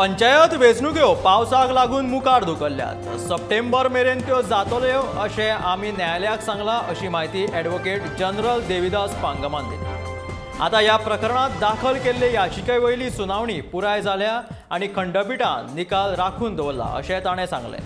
पंचायत वेंचणुक्यो पावसाक लागून मुखार धुकल्ल्यात. सप्टेंबर मेरेन त्यो जातल्यो अशें आमी न्यायालयाक सांगलां अशी म्हायती ॲडव्होकेट जनरल देविदास पांगमान दिली. आतां ह्या प्रकरणांत दाखल केल्ले याचिके वयली सुनावणी पुराय जाल्या आनी खंडपिठान निकाल राखून दवरला अशें ताणें सांगलें.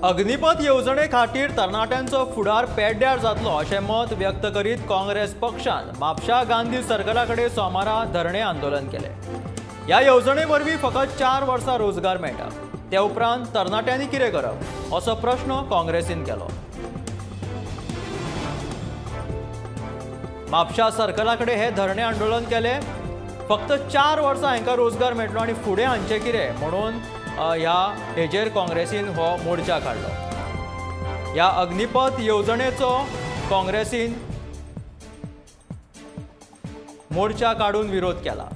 अग्निपथ येवजणे खातीर तरणाट्यांचो फुडार पेड्ड्यार जातलो अशें मत व्यक्त करीत काँग्रेस पक्षान म्हापशा गांधी सर्कला कडेन सोमारा धरणे आंदोलन केलें. ह्या येवजणे वरवीं फकत 4 वर्सां रोजगार मेळटा, त्या उपरांत तरणाट्यांनी कितें करप असो प्रश्न काँग्रेसीन केलो. म्हापशा सर्कला कडेन हें धरणे आंदोलन केलें. फक्त 4 वर्सां हांकां रोजगार मेळटलो आनी फुडें हांचें कितें म्हणून ह्या हेजेर काँग्रेसीन हो मोर्चा काडलो. ह्या अग्निपथ येवजणेचो काँग्रेसीन मोर्चा काडून विरोध केला.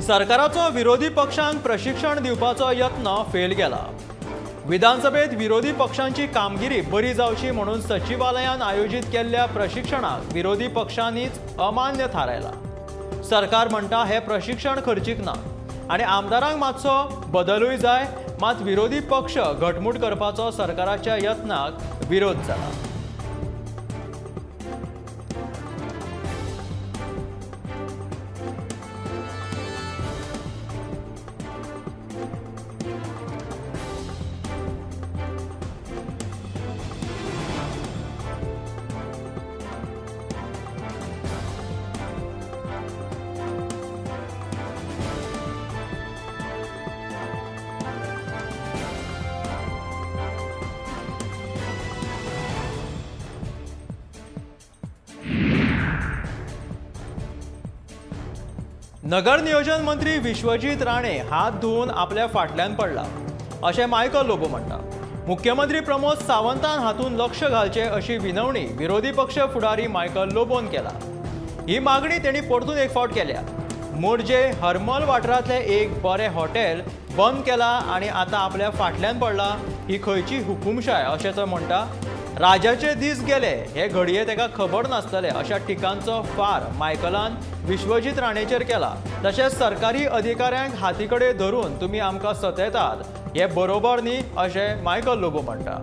सरकाराचो विरोधी पक्षांक प्रशिक्षण दिवपाचो यत्न फेल गेला. विधानसभेत विरोधी पक्षांची कामगिरी बरी जावची म्हणून सचिवालयान आयोजीत केल्ल्या प्रशिक्षणाक विरोधी पक्षांनीच अमान्य थारायला. सरकार म्हणटा हे प्रशिक्षण खर्चीक ना आनी आमदारांक मातसो बदलूय जाय, मात विरोधी पक्ष घटमूट करपाचो सरकाराच्या यत्नाक विरोध जाला. नगर नियोजन मंत्री विश्वजीत राणे हात धुवन आपल्या फाटल्यान पडला अशें मायकल लोबो म्हणटा. मुख्यमंत्री प्रमोद सावंतान हातूंत लक्ष घालचें अशी विनवणी विरोधी पक्ष फुडारी मायकल लोबोन केला. ही मागणी तेणी परतून एक फावट केल्या. मोरजे हरमल वाठारांतलें एक बरें हॉटेल बंद केला आनी आतां आपल्या फाटल्यान पडला ही खंयची हुकुमशाय अशें तो म्हणटा. राजाचे दीस गेले हे घडये ताका खबर नासतले अशा टिकांचो फार मायकलान विश्वजीत राणेचेर केला. तशेंच सरकारी अधिकाऱ्यांक हाती कडेन धरून तुमी आमकां सतयतात हे बरोबर न्ही अशें मायकल लोबो म्हणटा.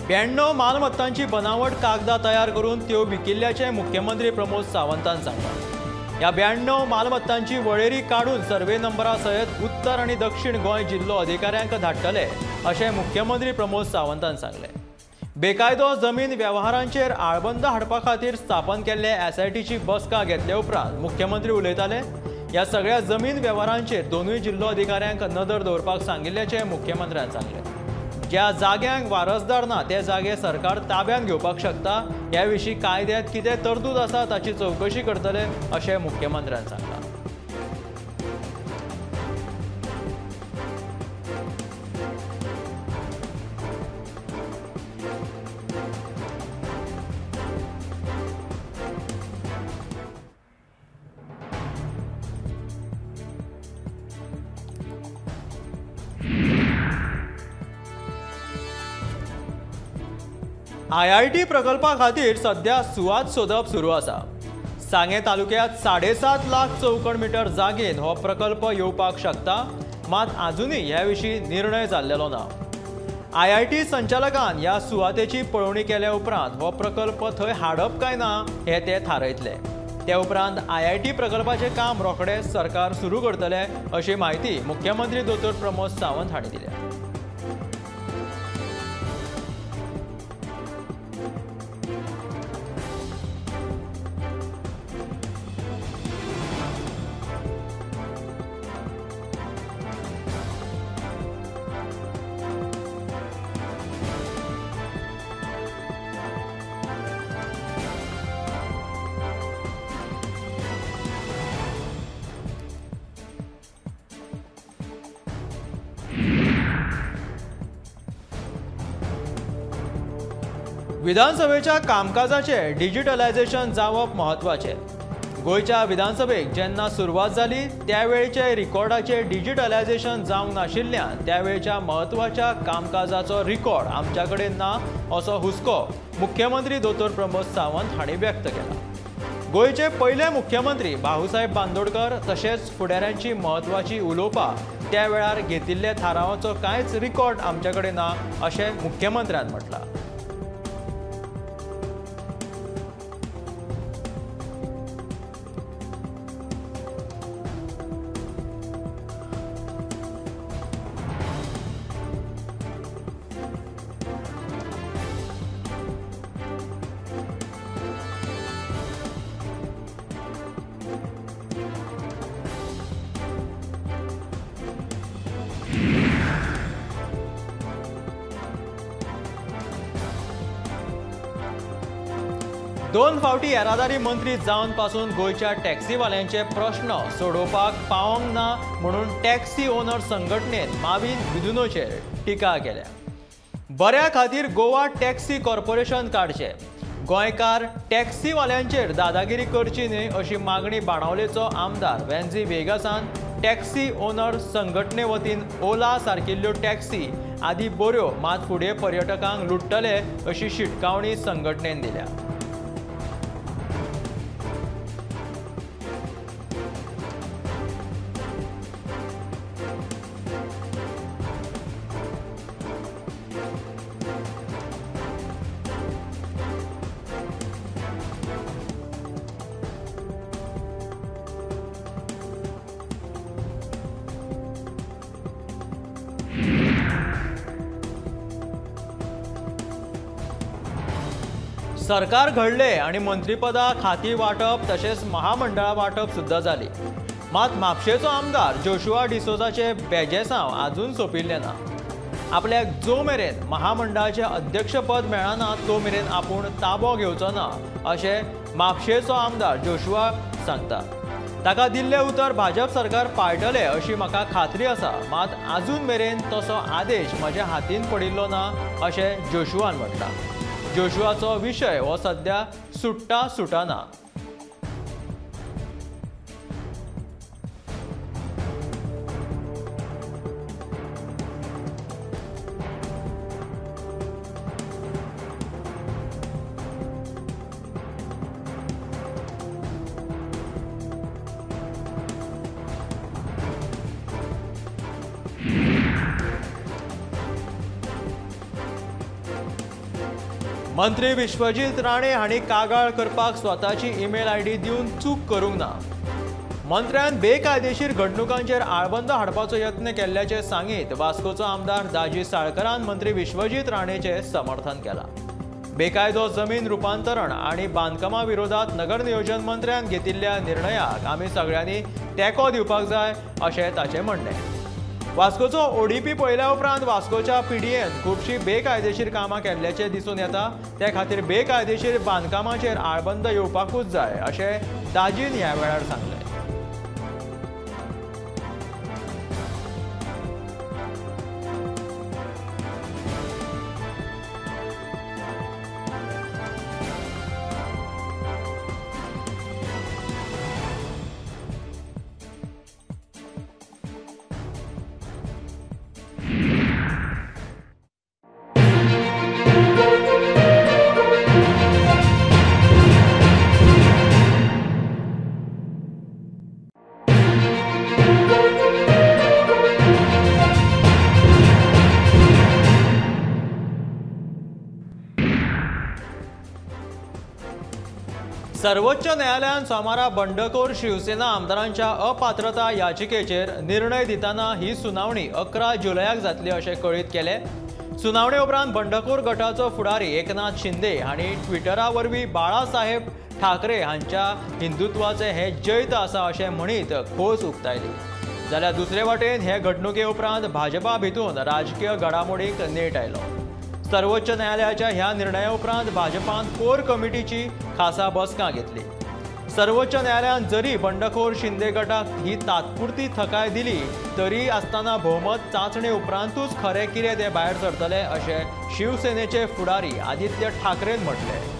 ब्याण्णव मालमत्तांची बनावट कागदां तयार करून त्यो विकिल्ल्याचें मुख्यमंत्री प्रमोद सावंतान सांगलां. ह्या 92 मालमत्तांची वळेरी काडून सर्वे नंबरा सयत उत्तर आनी दक्षिण गोंय जिल्लो अधिकाऱ्यांक धाडटले अशें मुख्यमंत्री प्रमोद सावंतान सांगलें. बेकायदो जमीन वेव्हारांचेर आळबंद हाडपा खातीर स्थापन केल्ले एसआयटीची बसका घेतले उपरांत मुख्यमंत्री उलयताले. ह्या सगळ्या जमीन वेव्हारांचेर दोनूय जिल्लो अधिकाऱ्यांक नदर दवरपाक सांगिल्ल्याचें मुख्यमंत्र्यान सांगलें. ज्या जाग्यांक वारसदार ना ते जागे सरकार ताब्यांत घेवपाक शकता. ह्या विशीं कायद्यांत कितें तरतूद आसा ताची चवकशी करतले अशें मुख्यमंत्र्यान सांगलां. आयआयटी प्रकल्पा खातीर सध्या सुवात सोदप सुरू आसा। सांगें तालुक्यात 7.5 लाख चौखण मिटर जागेन हो प्रकल्प येवपाक शकता, मात आजुनूय ह्या विशीं निर्णय जाल्लेलो ना। आयआयटी संचालकान ह्या सुवातेची पळोवणी केल्या उपरांत हो प्रकल्प थंय हाडप काय ना हे ते थारायतले। त्या उपरांत आयआयटी प्रकल्पाचें काम रोखडें सरकार सुरू करतले अशी म्हायती मुख्यमंत्री दोतोर प्रमोद सावंत हांणी दिल्या। विधानसभेच्या कामकाजाचे डिजिटलायझेशन जावप म्हत्वाचें। गोंयच्या विधानसभेक जेन्ना सुरवात जाली त्यावेळचे रिकॉर्डाचे डिजिटलायझेशन जावंक नाशिल्ल्यान त्यावेळच्या म्हत्वाच्या कामकाजाचो रिकॉर्ड आमच्या कडेन ना असो हुस्को मुख्यमंत्री दोतोर प्रमोद सावंत हांणी व्यक्त केला। गोंयचे पयले मुख्यमंत्री भाऊसाहेब बांदोडकर तशेंच फुडाऱ्यांची म्हत्वाची उलोवपां त्या वेळार घेतिल्ल्या थारावाचो कांयच रिकॉर्ड आमच्या कडेन ना अशें मुख्यमंत्र्यान म्हटलां। दोन फावटी येरादारी मंत्री जावन पासून गोंयच्या टॅक्सीवाल्यांचे प्रश्न सोडोवपाक पावंक ना म्हणून टॅक्सी ओनर संघटनेन माविन गुदिन्होचेर टिका केल्या। बऱ्या खातीर गोवा टॅक्सी कॉर्पोरेशन काडचें, गोंयकार टॅक्सीवाल्यांचेर दादागिरी करची न्हय अशी मागणी बाणावलेचो आमदार वेन्झी वेगासान टॅक्सी ओनर संघटने वतीन ओला सारकिल्ल्यो टॅक्सी आदी बऱ्यो मात फुडें पर्यटकांक लुट्टले अशी शिटकावणी संघटनेन दिल्या। सरकार घडले आणि मंत्रीपदा खाती वाटप तशेंच महामंडळा वाटप सुद्दां जाली, मात म्हापशेचो आमदार जोशुआ डिसोजाचे बेजेसांव आजून सोंपिल्लें ना। आपल्याक जो मेरेन महामंडळाचें अध्यक्षपद मेळना तो मेरेन आपूण ताबो घेवचो ना अशें म्हापशेचो आमदार जोशुआ सांगता। ताका दिल्लें उतर भाजप सरकार पाळटलें अशी म्हाका खात्री आसा, मात आजून मेरेन तसो आदेश म्हज्या हातीन पडिल्लो ना अशें जोशुआन म्हटलां। जोशुआचो विशय हो सध्या सुट्टा सुटाना। मंत्री विश्वजीत राणे हांणी कागाळ करपाक स्वताची ईमेल आयडी दिवन चूक करूंक ना। मंत्र्यान बेकायदेशीर घडणुकांचेर आळबंद हाडपाचो यत्न केल्ल्याचें सांगीत वास्कोचो आमदार दाजी साळकरान मंत्री विश्वजीत राणेचें समर्थन केलां। बेकायदो जमीन रुपांतरण आनी बांदकामा विरोधात नगर नियोजन मंत्र्यान घेतिल्ल्या निर्णयाक आमी सगळ्यांनी तेंको दिवपाक जाय अशें ताचें म्हणणें। वास्कोचो ओडीपी पळयल्या उपरांत वास्कोच्या पीडीएन खुबशीं बेकायदेशीर कामां केल्ल्याचें दिसून येता, ते खातीर बेकायदेशीर बांदकामाचेर आळबंद येवपाकूच जाय अशें दाजीन ह्या वेळार सांगलें। सर्वोच्च न्यायालयान सोमारा बंडखोर शिवसेना आमदारांच्या अपात्रता याचिकेचेर निर्णय दितना ही सुनावणी 11 जुलयाक जातली अशें कळीत केलें। सुनावणे उपरांत बंडखोर गटाचो फुडारी एकनाथ शिंदे हांणी ट्विटरा वरवीं बाळासाहेब ठाकरे हांच्या हिंदुत्वाचें हें जैत आसा अशें म्हणीत खोस उक्तायली। जाल्यार दुसरे वाटेन हे घडणुके उपरांत भाजपा भितून राजकीय घडामोडींक नेट आयलो। सर्वोच्च न्यायालयाच्या ह्या निर्णया उपरांत भाजपान कोर कमिटीची खासा बसका घेतली। सर्वोच्च न्यायालयान जरी बंडखोर शिंदे गटाक ही तात्पुरती थकाय दिली तरी आसतना भोवमत चांचणे उपरांतूच खरें कितें तें भायर सरतलें अशें शिवसेनेचे फुडारी आदित्य ठाकरेन म्हटलें।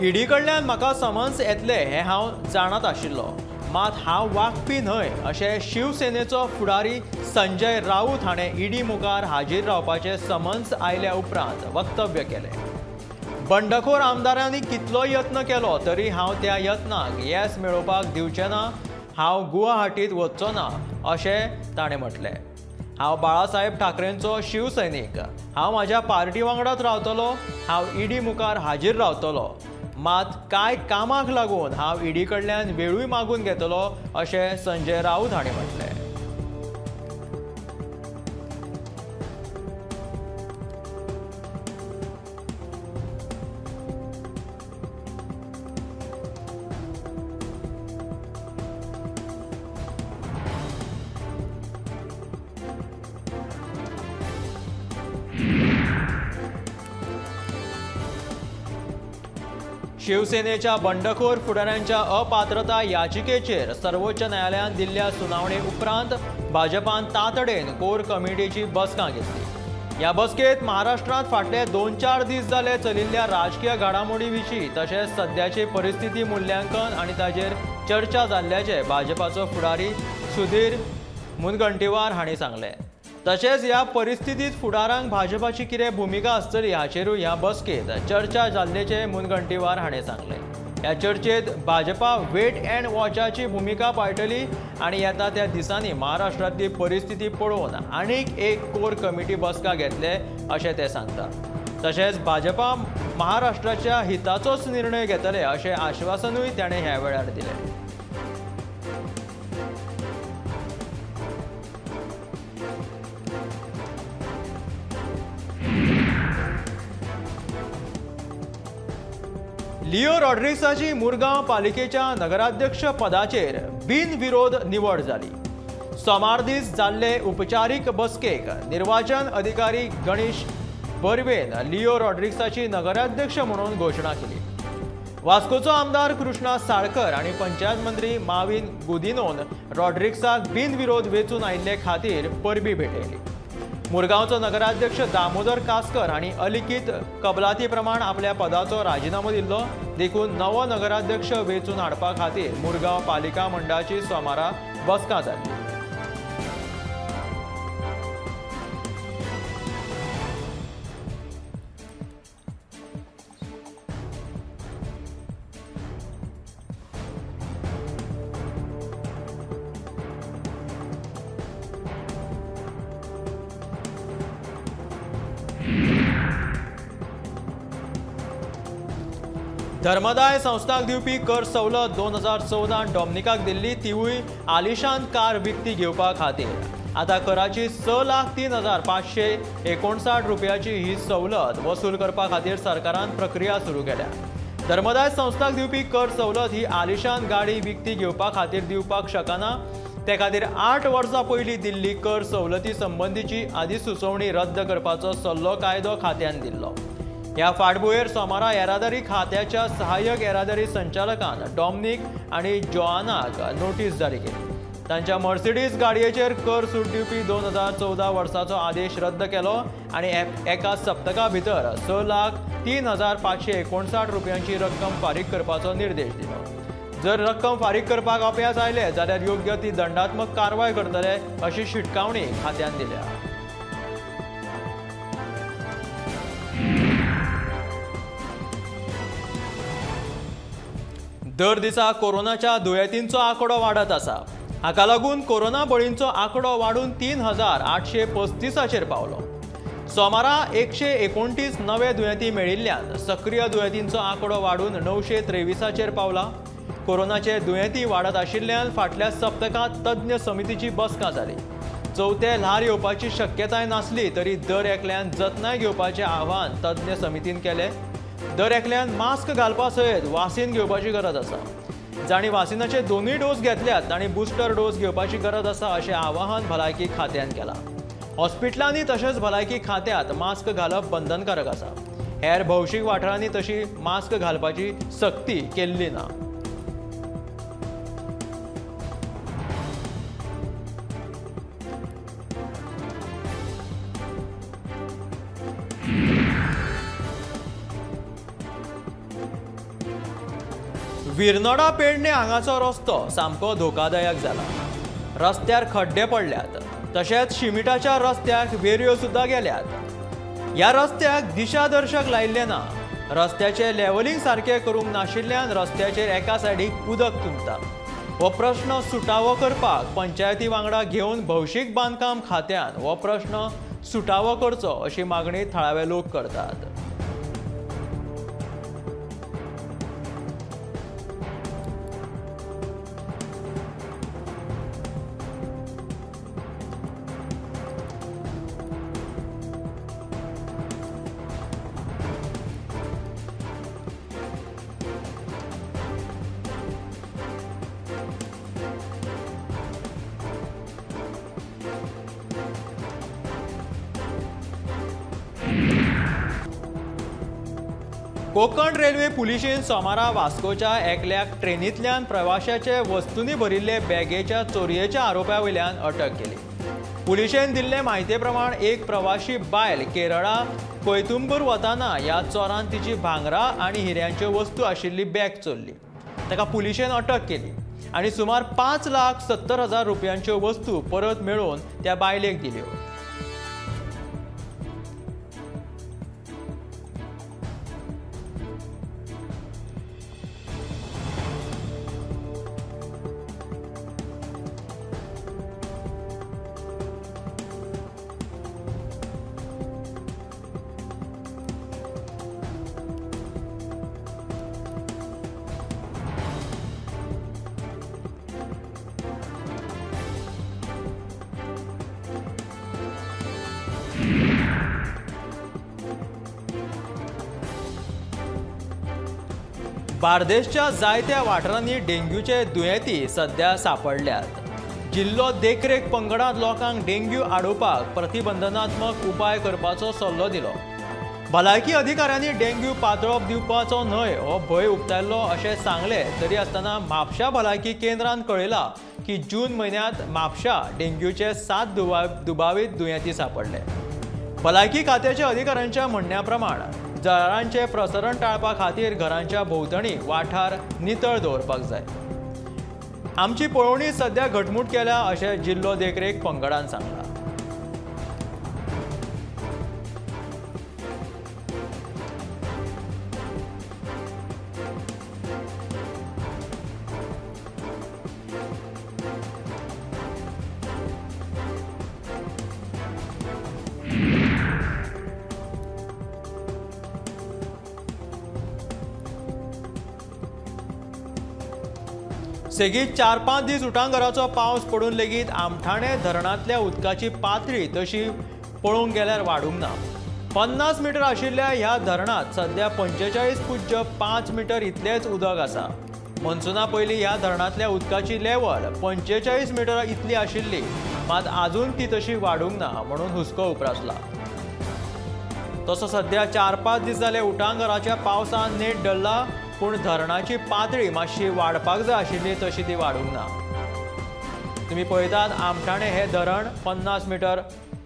ईडी कडल्यान म्हाका समन्स येतले हें हांव जाणात आशिल्लो, मात हांव वागपी न्हय अशें शिवसेनेचो फुडारी संजय राऊत हाणें ईडी मुखार हाजीर रावपाचें समन्स आयल्या उपरांत वक्तव्य केलें। बंडखोर आमदारांनी कितलो यत्न केलो तरी हांव त्या यत्नाक येस मेळोवपाक दिवचें ना, हांव गुवाहाटीत वचचो ना अशें ताणें म्हटलें। हांव बाळासाहेब ठाकरेंचो शिवसैनीक, हांव म्हाज्या पार्टी वांगडाच रावतलो, हांव ईडी मुखार हाजीर रावतलो, मात कांय कामाक लागून हांव ईडी कडल्यान वेळूय मागून घेतलो अशें संजय राऊत हांणी म्हटलें। शिवसेनेच्या बंडखोर फुडाऱ्यांच्या अपात्रता याचिकेचेर सर्वोच्च न्यायालयान दिल्ल्या सुनावणे उपरांत भाजपान तातडेन कोर कमिटीची बसका घेतली। ह्या बसकेंत महाराष्ट्रांत फाटले 2-4 दीस जाले चलिल्ल्या राजकीय घडामोडी विशीं तशेंच सद्याची परिस्थिती मुल्यांकन आनी ताचेर चर्चा जाल्ल्याचें भाजपाचो फुडारी सुधीर मुनगंटीवार हांणी सांगलें। तशेंच ह्या परिस्थितीत फुडारांक भाजपाची कितें भुमिका आसतली हाचेरूय ह्या बसकेंत चर्चा जाल्ल्याचें मुनगंटीवार हाणें सांगलें। ह्या चर्चेत भाजपा वेट अँड वॉचाची भुमिका पाळटली आनी येता त्या दिसांनी महाराष्ट्रांतली परिस्थिती पळोवन आनीक एक कोर कमिटी बसका घेतले अशें ते सांगतात। तशेंच भाजपा महाराष्ट्राच्या हिताचोच निर्णय घेतले अशें आश्वासनूय ताणें ह्या वेळार दिलें। लिओ रॉड्रिग्साची मुरगांव पालिकेच्या नगराध्यक्ष पदाचेर बिनविरोध निवड जाली। सोमार दीस जाल्ले उपचारीक बसकेक निर्वाचन अधिकारी गणेश बर्वेन लिओ रॉड्रिग्साची नगराध्यक्ष म्हणून घोशणा केली। वास्कोचो आमदार कृष्णा साळकर आनी पंचायत मंत्री माविन गुदिनोन रॉड्रिग्साक बिनविरोध वेंचून आयिल्ले खातीर परबी भेटयली। मुरगांवचो नगराध्यक्ष दामोदर कासकर हांणी अलिखीत कबलाती प्रमाण आपल्या पदाचो राजिनामो दिल्लो, देखून नवो नगराध्यक्ष वेंचून हाडपा खातीर मुरगांव पालिका मंडळाची सोमारा बसका जाली। धर्मदाय संस्थांक दिवपी कर सवलत 2014 डॉमनिकाक दिल्ली, तिवूय आलिशान कार विकती घेवपा खातीर। आतां कराची 6,03,559 रुपयाची ही सवलत वसूल करपा खातीर सरकारान प्रक्रिया सुरू केल्या। धर्मदाय संस्थांक दिवपी कर सवलत ही आलिशान गाडी विकती घेवपा खातीर दिवपाक शकना, ते खातीर 8 वर्सां पयलीं दिल्ली कर सवलती संबंदीची अधिसुचोवणी रद्द करपाचो सल्लो कायदो खात्यान दिल्लो। ह्या फाटभुंयेर सोमारा येरादारी खात्याच्या सहाय्यक येरादारी संचालकान डॉमनिक आनी जोआनाक नोटीस जारी केली। तांच्या मर्सिडीज गाडयेचेर कर सूट दिवपी 2014 वर्साचो आदेश रद्द केलो आनी एका सप्तका भितर 6,03,559 रुपयांची रक्कम फारीक करपाचो निर्देश दिलो। जर रक्कम फारीक करपाक अपेस आयले जाल्यार योग्य ती दंडात्मक कारवाय करतले अशी शिटकावणी खात्यान दिल्या। दर दिसा कोरोनाच्या दुयेंतींचो आंकडो वाडत आसा. हाका लागून कोरोना बळींचो आंकडो वाडून 3835चेर पावलो. सोमारा 129 नवे दुयेंती मेळिल्ल्यान सक्रीय दुयेंतींचो आंकडो वाडून 923चेर पावला. कोरोनाचे दुयेंती वाडत आशिल्ल्यान फाटल्या सप्तकांत तज्ञ समितीची बसका जाली. चवथे ल्हार येवपाची शक्यताय नासली तरी दर एकल्यान जतनाय घेवपाचें आवाहन तज्ञ समितीन केलें. दर एकल्यान मास्क घालपा सयत वासीन घेवपाची गरज आसा. जांणी वासिनाचे दोनूय डोस घेतल्यात तांणी बुस्टर डोस घेवपाची गरज आसा अशें आवाहन भलायकी खात्यान केलां. हॉस्पिटलांनी तशेंच भलायकी खात्यांत मास्क घालप बंधनकारक आसा. हेर भौशीक वाठारांनी तशी मास्क घालपाची सक्ती केल्ली ना. विरनोडा पेडणे हांगाचो रस्तो सामको धोकादायक जाला. रस्त्यार खड्डे पडल्यात तशेंच शिमिटाच्या रस्त्याक वेरयो सुद्दां गेल्यात. ह्या रस्त्याक दिशादर्शक लायिल्लें ना. रस्त्याचें लेवलिंग सारकें करूंक नाशिल्ल्यान रस्त्याचेर एका सायडीक उदक तुंबता. हो प्रश्न सुटावो करपाक पंचायती वांगडा घेवन भौशीक बांदकाम खात्यान हो प्रश्न सुटावो करचो अशी मागणी थळावे लोक करतात. कोकण रेल्वे पुलिशेन सोमारा वास्कोच्या एकल्याक ट्रेनींतल्यान प्रवाशाचे वस्तूंनी भरिल्ले बॅगेच्या चोरयेच्या आरोपा वयल्यान अटक केली. पुलिशेन दिल्ले म्हायती प्रमाण एक प्रवाशी बायल केरळा कोयतुंबूर वतना ह्या चोरान तिची भांगरा आनी हिऱ्यांच्यो वस्तू आशिल्ली बॅग चोरली. ताका पुलिशेन अटक केली आनी सुमार 5,70,000 रुपयांच्यो वस्तू परत मेळोवन त्या बायलेक दिल्यो. बार्देशच्या जायत्या वाठारांनी डेंग्यूचे दुयेंती सध्या सापडल्यात. जिल्लो देखरेख पंगडांत लोकांक डेंग्यू आडोवपाक प्रतिबंधनात्मक उपाय करपाचो सल्लो दिलो. भलायकी अधिकाऱ्यांनी डेंग्यू पातळप दिवपाचो न्हय हो भंय उक्तायल्लो अशें सांगलें तरी आसतना म्हापशा भलायकी केंद्रान कळयलां की जून म्हयन्यांत म्हापशा डेंग्यूचे 7 दुबावीत दुयेंती सापडले. भलायकी खात्याच्या अधिकाऱ्यांच्या म्हणण्या प्रमाण जळारांचें प्रसरण टाळपा खातीर घरांच्या भोंवतणी वाठार नितळ दवरपाक जाय. आमची पळोवणी सध्या घटमूट केल्या अशें जिल्लो देखरेख पंगडान सांगलां. सेगीत 4-5 दीस उटांगराचो पावस पडून लेगीत आमठाणे धरणांतल्या उदकाची पातळी तशी पळोवंक गेल्यार वाडूंक ना. 50 मिटर आशिल्ल्या ह्या धरणांत सध्या 45.5 मिटर इतलेंच उदक आसा. मनसुना पयलीं ह्या धरणांतल्या उदकाची लेवल 45 मिटर इतली आशिल्ली, मात आजून ती तशी वाडूंक ना म्हणून हुस्को उप्रासला. तसो सध्या 4-5 दीस जाले उटांगराच्या पावसान नेट धरला, पूण धरणाची पातळी मातशी वाडपाक जाय आशिल्ली तशी ती वाडूंक ना. तुमी पळयतात आमठाणे हे धरण 50 मिटर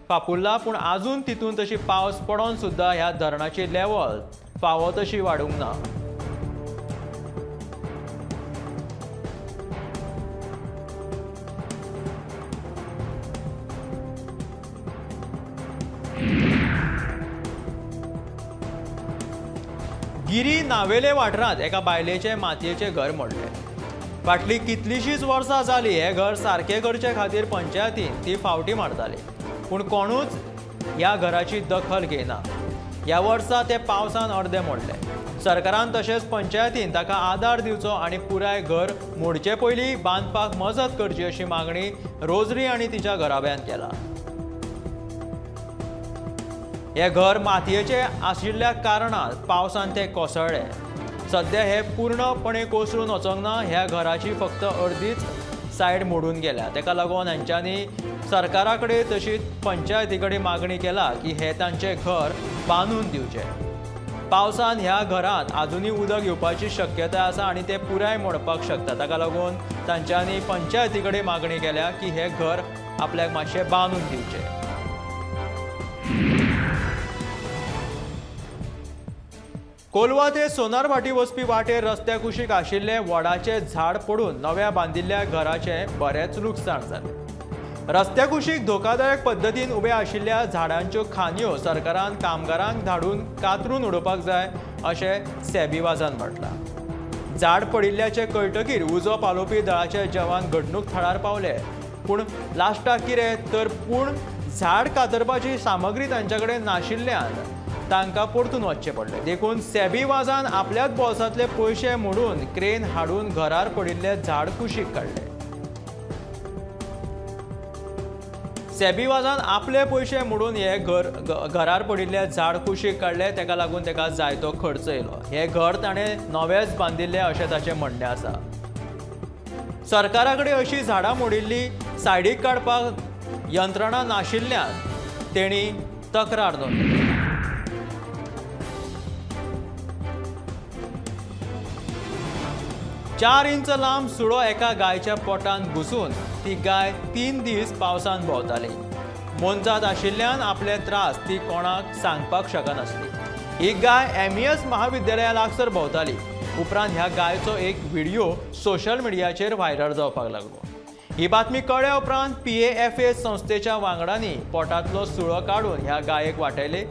फापुल्ला, पूण आजून तितून तशी पावस पडोन सुद्दां ह्या धरणाची लेवल फावो तशी वाडूंक ना. गिरी नावेले वाठारांत एका बायलेचें मातयेचें घर मोडलें. फाटलीं कितलींशींच वर्सां जालीं हें घर सारकें करचे खातीर पंचायतीन ती फावटी मारताली, पूण कोणूच ह्या घराची दखल घेयना. ह्या वर्सा तें पावसान अर्दें मोडलें. सरकारान तशेंच पंचायतीन ताका आदार दिवचो आनी पुराय घर मोडचे पयलीं बांदपाक मजत करची अशी मागणी रोजरी आनी तिच्या घराब्यान केला. हें घर मातयेचें आशिल्ल्या कारणान पावसान तें कोसळ्ळें. सद्या हें पूर्णपणे कोसळून वचोंक ना. ह्या घराची फक्त अर्दीच सायड मोडून गेल्या. ताका लागून हांच्यांनी सरकारा कडेन तशीच पंचायती कडेन मागणी केला की हें तांचें घर बांदून दिवचें. पावसान ह्या घरांत आजुनूय उदक येवपाची शक्यताय आसा आनी तें पुराय मोडपाक शकता. ताका लागून तांच्यांनी पंचायती कडेन मागणी केल्या की हें घर आपल्याक मातशें बांदून दिवचें. कोलवा ते सोनारभाटी वचपी वाटेर रस्त्या कुशीक आशिल्लें वडाचें झाड पडून नव्या बांदिल्ल्या घराचें बरेंच लुकसाण जालें. रस्त्या कुशीक धोकादायक पद्दतीन उबे आशिल्ल्या झाडांच्यो खांदयो सरकारान कामगारांक धाडून कातरून उडोवपाक जाय अशें सेबी वाजान म्हटलां. झाड पडिल्ल्याचें कळटकीर उजो पालोवपी दळाचे जवान घडणूक थळार पावले, पूण लास्टाक कितें तर पूण झाड कातरपाची सामग्री तांचे कडेन नाशिल्ल्यान तांकां परतून वचचें पडलें. देखून सेबी वाजान आपल्याच बोल्सांतले पयशे मोडून क्रेन हाडून घरार पडिल्लें झाड कुशीक काडलें. सेबी वाजान आपले पयशे मोडून हे घरार पडिल्लें झाड कुशीक काडलें. ताका लागून ताका जायतो खर्च येयलो. हें घर ताणें नवेंच बांदिल्लें अशें ताचें म्हणणें आसा. सरकारा कडेन अशीं झाडां मोडिल्लीं सायडीक काडपाक यंत्रणा नाशिल्ल्यान तेणी तक्रार नोंदयली. 4 इंच लांब सुळो एका गायच्या पोटांत घुसून ती गाय 3 दीस पावसान भोंवताली. मोनजात आशिल्ल्यान आपले त्रास ती कोणाक सांगपाक शकनासली. ही गाय MES महाविद्यालया लागसर भोंवताली. उपरांत ह्या गायचो एक व्हिडिओ सोशल मिडियाचेर व्हायरल जावपाक लागलो. ही बातमी कळ्ळ्या उपरांत PAFA संस्थेच्या वांगडांनी पोटांतलो सुळो काडून ह्या गायेक वाटयले.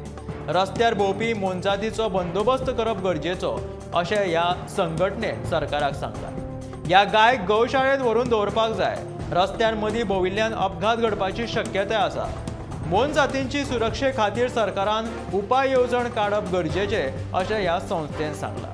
रस्त्यार भोंवपी मोनजातीचो बंदोबस्त करप गरजेचो अशें ह्या संघटनेन सरकाराक सांगलां. ह्या गायक गौशाळेंत व्हरून दवरपाक जाय. रस्त्यार मदीं भोंविल्ल्यान अपघात घडपाची शक्यताय आसा. मोनजातींची सुरक्षे खातीर सरकारान उपाय येवजण काडप गरजेचें अशें ह्या संस्थेन सांगलां.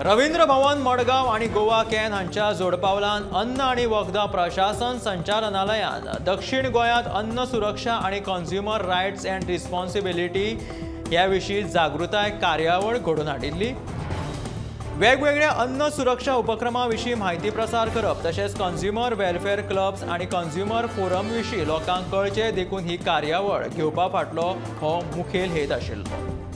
रवींद्र भवन मडगांव आनी गोवा can हांच्या जोडपावलान अन्न आनी वखदां प्रशासन संचालनालयान दक्षिण गोंयांत अन्न सुरक्षा आनी कन्ज्युमर रायट्स अँड रिस्पॉन्सिबिलिटी ह्या विशीं जागृताय कार्यावळ घडोवन हाडिल्ली. वेगवेगळ्या अन्न सुरक्षा उपक्रमा विशीं म्हायती प्रसार करप तशेंच कन्ज्युमर वेलफेअर क्लब्स आनी कन्ज्युमर फोरम विशीं लोकांक कळचें देखून ही कार्यावळ घेवपा फाटलो हो मुखेल हेत आशिल्लो.